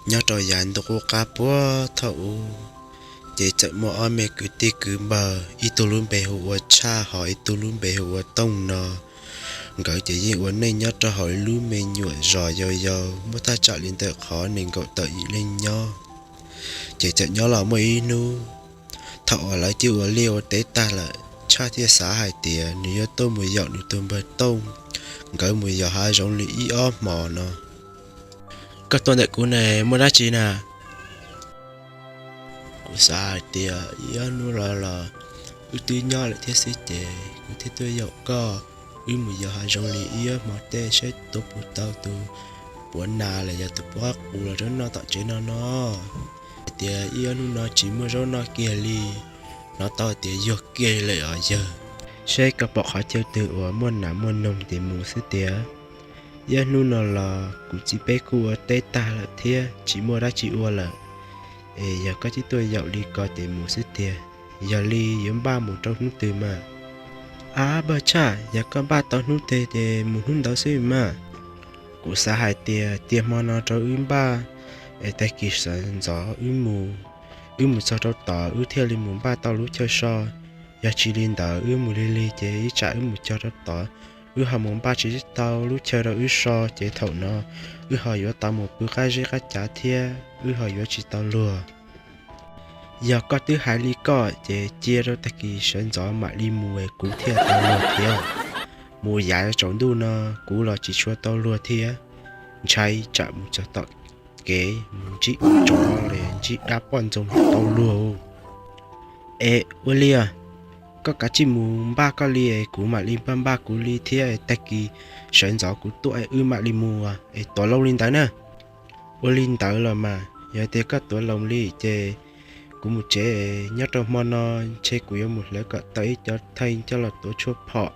Nyob rau yav ntuj qub qab puag thaum ub, ces txawm muaj ob me kwv tij kwv npawg, ib tug lub npe hu ua Tshaj, ho ib tug lub npe hu ua Tooj no. Nkawd ces yeej ua neej nyob rau hauv ib lub me nyuam zos yau yau, muaj thaj tsam li ntawm qhov nees nkaum tawm yim leej nyob. Ces txawm nyob los muaj ib hnub, thaum uas lawv twb ua liaj ua teb tag lawm, Tshaj thiaj xav hais tias nws yuav tuaj mus yaum nws tus npawg Tooj, nkawd mus yos hav zoov li ib ob hmos no. Koj tuaj ntawm kuv ne muaj dab tsi na? Kuv xav hais tias ib ob hnub los los wb twb nyob lawm thiab xwb ces kuv thiaj tuaj yaum koj, wb mus yos hav zoov li ib ob hmos tej saib tus puas tau tus puav nas los yog tus puav qus los rau noj tom tsev no no. Hais tias ib ob hnub no tsis muaj zaub noj kiag li, hnov tau tias yuag kiag li lawm os yawg. Saib koj pom qhov chaw twg uas muaj nas muaj noog ces mus xwb tiag. Ib ob hnub no los kuv txiv peb kuj ua teb tag lawm thiab tsis muaj dab tsi ua lawm, es yog koj twb tuaj yaum li ko ces mus xwb tiag. Yog li yuav npaj mus rau hnub twg mas? Ab npawg Tshaj, yog koj npaj tau hnub twg ces mus hnub ntawd xwb mas. Kuv xav hais tias tias hmo no rau wb npaj, es tag kis sawv ntxov wb mus, wb mus txog rau tod wb thiaj li mus npaj tau lub chaw so. Yog tsis li ntawd wb mus lig lig ces ib tsam wb mus txog rau tod, wb ho mus npaj tsis tau lub chaw rau wb so ces thaum no wb ho yuav tau mus pw qab zeb qab cav thiab wb ho yuav tsis tau luag. Yog koj twb hais li koj ces cia rau tag kis sawv ntxov mam li mus es kuv thiaj tau luag thiab. Mus yav tsaus ntuj no kuv los tsis tshua tau luag thiab, ntshai tsam mus txog tom kev mus ntsib tsov los ntsib dab poj ntxoog tau luag. Es ua li os, koj kav tsij mus npaj koj li es kuv mam li npaj npaj kuv li thiab, tag kis sawv ntxov kuv tuaj es wb mam li mus es tuav loo li ntawd na. Ua li ntawd los mas yog tias koj tuav loo li ces kuv mus tsev, nyob rau hmo no ntshe kuv yuav mus hlawv kom tau ib co thaj coj los tuav tshuaj phom,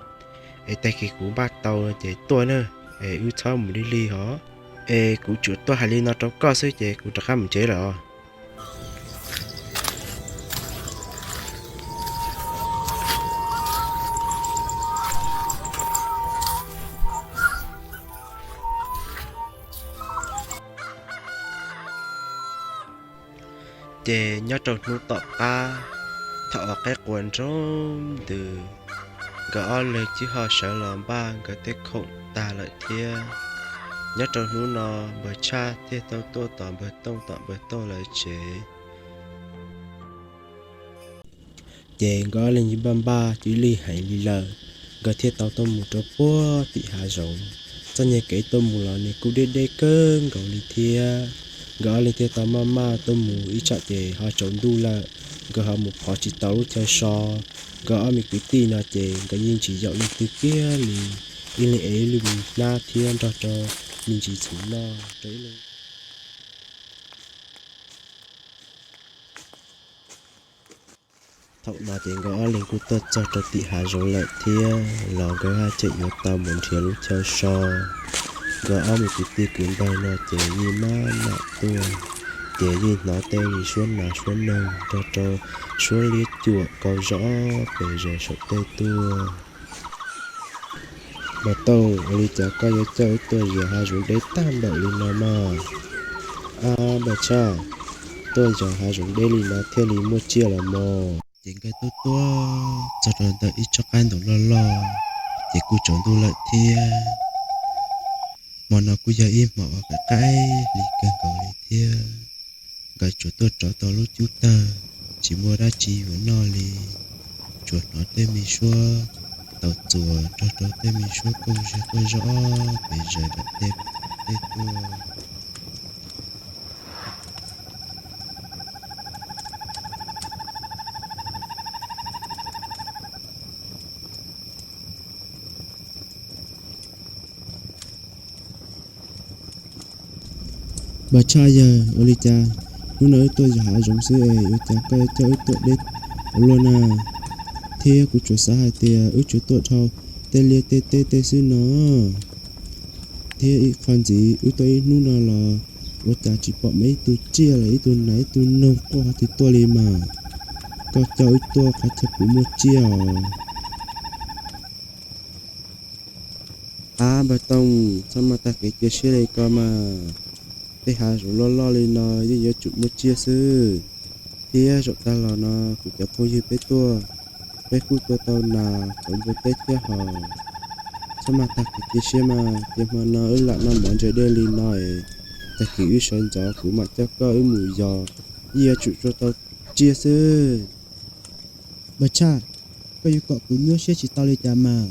es tag kis kuv npaj tau ces tuaj na, es wb txhob mus lig lig hos. Es kuv tsuas tuaj hais li no rau koj xwb ces kuv rov qab mus tsev lawm os. Ces nyob rau hnub tom qab, thaum uas qaib qua nroo ntws, nkawd ob leeg twb ho sawv los npaj nkawd tej khoom tag lawm thiab. Nyob rau hnub no, npawg Tshaj thiaj tau tuaj tos npawg Tooj tom npawg Tooj lawv tsev. Ces nkawd ob leeg npaj npaj twb lig heev li lawm, nkawd thiaj tau tuaj mus rau puag tim hav zoov. Txoj nyuag kev tuaj mus los nws kuj deb deb kawg nkaus li thiab. Nkawd ob leeg thiaj tau maj maj tuaj mus ib tsam ces ho tsaus ntuj lawm, nkawd ho mus phov tsis tau lub chaw so. Nkawd ob me kwv tij no ces nkawd yeej tsis yaum leej twg kiag li, ib leeg ev ib lub me hnab thiab nrog rau me ntsis txhuv noj rau ib leeg. Thaum no ces nkawd ob leeg kuj tuaj txog rau tim hav zoov lawm thiab los nkawd haj tseem yuav tau mus nrhiav lub chaw so. Nkawd ob me kwv tij kwv npawg no ces yeej maj mam tuaj, ces yeej hnov tej me suab nas suab noog nrog rau suab liab cuam kau zoj pes zaws saum tej tuaj. Npawg Tooj, ua li cas koj yuav coj wb tuaj yos hav zoov deb tag npaum li no mog? Ab npawg Tshaj, tuaj yos hav zoov deb li no thiaj li muaj tsiaj los mog. Ces nkawd tuaj tuaj txog rau ntawm ib tsob qaib ntoos loj loj, ces kuj tsaus ntuj lawm thiab. Hmo no kuj yog ib hmo uas qaim qaim hli kawg nkaus li thiab. Nkawd tsuas tuaj rov tau lub cub tawg, tsis muaj dab tsi yuav noj li, tsuas hnov tej me suab taus txuas nrog rau tej me suab kauj zog quaj zoj pes zaws nram tej tuaj. Npawg Tshaj yawg, ua li cas hnub no wb tuaj yos hav zoov xwb es ua cas koj yuav coj wb tuaj deb ua luaj na? Thiab kuv tsuas xav hais tias wb tsuas tuaj dhau tej liaj tej teb tej xwb no, thiab ib qho ntxiv wb tuaj ib hnub no los ua cas tsis pom muaj ib tug tsiaj los ib tug nas ib tug noog quaj qhov twg tuaj li mas. Koj coj wb tuaj qhov chaw puas muaj tsiaj os. Ab npawg Tooj, txhob maj tag kev cia siab li ko mas. tej hav zoov loj loj li no yeej yuav tsum muaj tsiaj xwb. Thiab zaum tag los no kuv cov phooj ywg peb tuaj, peb kuj tua tau nas, kauv, npua teb thiab haus. Txhob mas tag kev cia siab mas, ces hmo no wb lam noj mov ntse dej li no es, tag kis wb sawv ntxov kuv mam coj koj wb mus yos, yeej yuav tsum tua tau tsiaj xwb. Npawg Tshaj, koj yuav kom kuv nyuaj siab tsis tau li cas mas.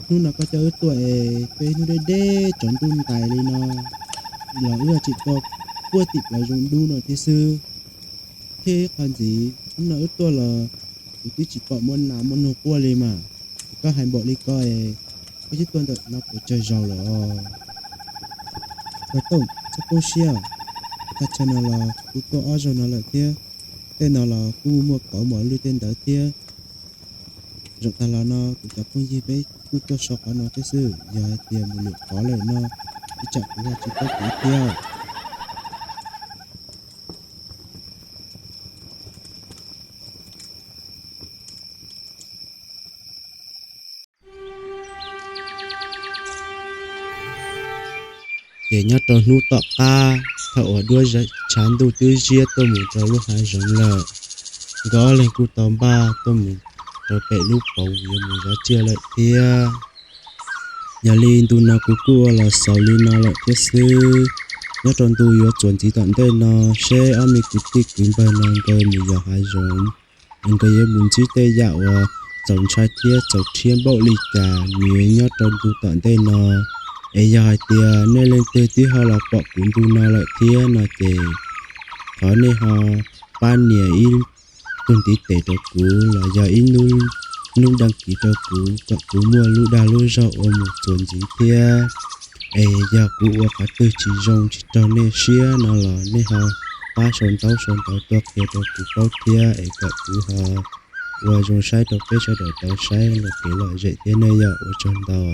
Hnub no koj coj wb tuaj es tuaj ib hnub deb deb tsaus ntuj ntais li no, los wb tseem tua puag tim plaws zoo dub no thiab xwb. Thiab ib qho ntxiv, hnub no wb tuaj los kuv twb tsis pom muaj nas muaj noog quaj li mas, es koj hais npaum li ko es koj twb tuaj ntawm no puas tsawg zaus lawm os? Koj Tooj, txhob poob siab, thaj chaw no los kuv tuaj ob zaug no lawm thiab, tej no los kuj muaj kauv mos lwj tej ntawd thiab. Zaum tag los no kuv cov phooj ywg peb kuj tuaj so qhov no thiab xwb, yog hais tias mus lwm qhov lawm no, ib tsam kuv ho tsis paub kev thiab. Ces nyob rau hnub tom qab, thaum uas duab tshav ntuj twb ziab tuaj mus rau lub hav zoov lawm, nkawd ob leeg kuj tau npaj tuaj mus rau pem lub poov yuav mus zov tsiaj lawm thiab. Yog li ntu no kuv kuj ua los xaus li no lawm thiab xwb. Nyob rau ntu yuav txuas ntxiv tom ntej no, seb ob me kwv tij kwv npawg no nkawd mus yos hav zoov, nkawd yuav mus ntsib tej yam uas txaus ntshai thiab txaus rhiab npaum li cas, nws nyob rau ntu tom ntej no. Es yog hais tias nej leej twg twb ho los pom kuv ntu no lawm thiab no ces, thov nej ho pab nias ib tug ntiv tes rau kuv los yog ib hnub daj kiv rau kuv kom kuv muaj lub dag lub zog ua mus txuas ntxiv thiab. Es yog kuv ua qhov twg tsis zoo tsis raug nej siab no los nej ho pab sau ntaub sau ntawv tuaj qhia rau kuv paub thiab es kom kuv ho ua zoo saib rau peb sawv daws tau saib los kev lom zem thiab nej yom. Ua tsaug ntau.